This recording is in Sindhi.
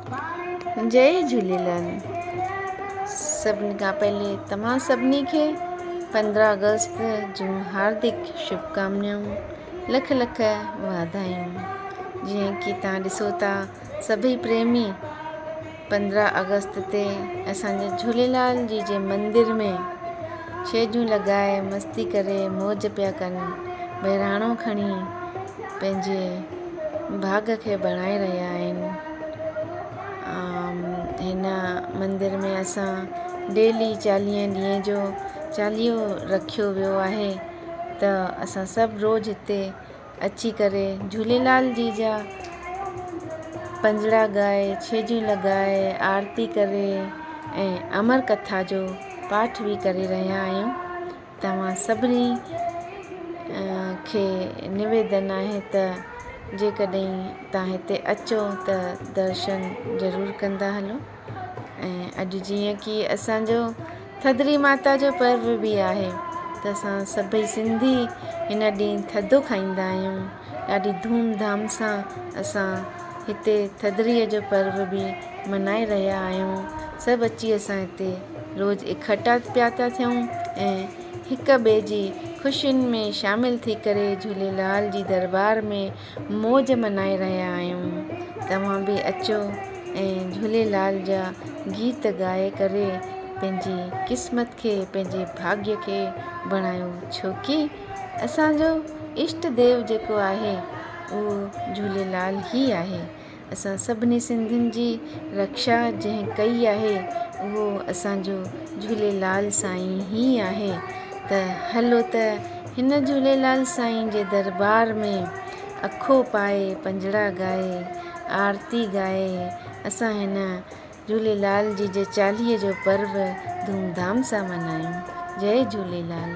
جئي جهوليلال. سڀني کان پهلي توهان سڀني کي 15 آگسٽ جون هاردڪ شڀڪامنائون، لک لک واڌايون. جيئن ڪي توهان ڏسو ٿا سڀئي پريمي 15 آگسٽ تي اسان جي جهوليلال جي جي مندر ۾ ڇيڄون لڳائي مستي ڪري موج پيا ڪن، بهراڻو کڻي پنهنجي ڀاڳ کي بڻائي رهيا آهن. هن مندر ۾ اسان ڊيلي 40 ڏينهن جو چاليهو رکيو ويو آهي ته اسان سڀ روز هتي اچي ڪري جهوليلال جي جا پنجڙا ڳائي ڇيڄون لڳائي آرتي ڪري ۽ امر ڪٿا جو پاٺ به ڪري رهيا آهيون. توهان سڀني کي نويدن آهي ته جيڪڏهن توهان هتي اچو ته درشن ضرور ڪندا هلو ۽ اڄ جيئن ڪي اسان جو ٿڌڙي ماتا جو پرو به آهي ته اسان سڀئي سنڌي هن ڏينهن ٿڌو کائيندا آهيون. ڏاڍي ڌوم ڌام سان اسان هتي ٿڌڙيء جو پرو به منائي رهيا آهيون. سڀ اچي اسان هتي روز اڪٺا پيا ٿا ٿيون ۽ هڪ ٻئي جي خوشين ۾ شامل ٿي ڪري جهوليلال جي دربار ۾ موج منائي رهيا آهيون. توهان به اچو ۽ جهوليلال جا گيت ڳائي ڪري پنهنجي قسمت کي پنهنجي ڀاڳيه کي بڻايو ڇوڪي اسان جو اشٽ ديو جيڪو آهي اهو جهوليلال ئي آهي. اسان سڀني سنڌين جي رڪشا جنهن ڪئي آهي اهو اسان جو جهوليلال سائين ئي آهي ته هلو ته هن جهوليلال سائين جي دربار ۾ اکو پائي پنجڙا ڳائي آرتي ڳائي اسان هن جهوليلال جي جي چاليهي جو پرو ڌوم ڌام سان ملهايون. جئي جهوليلال.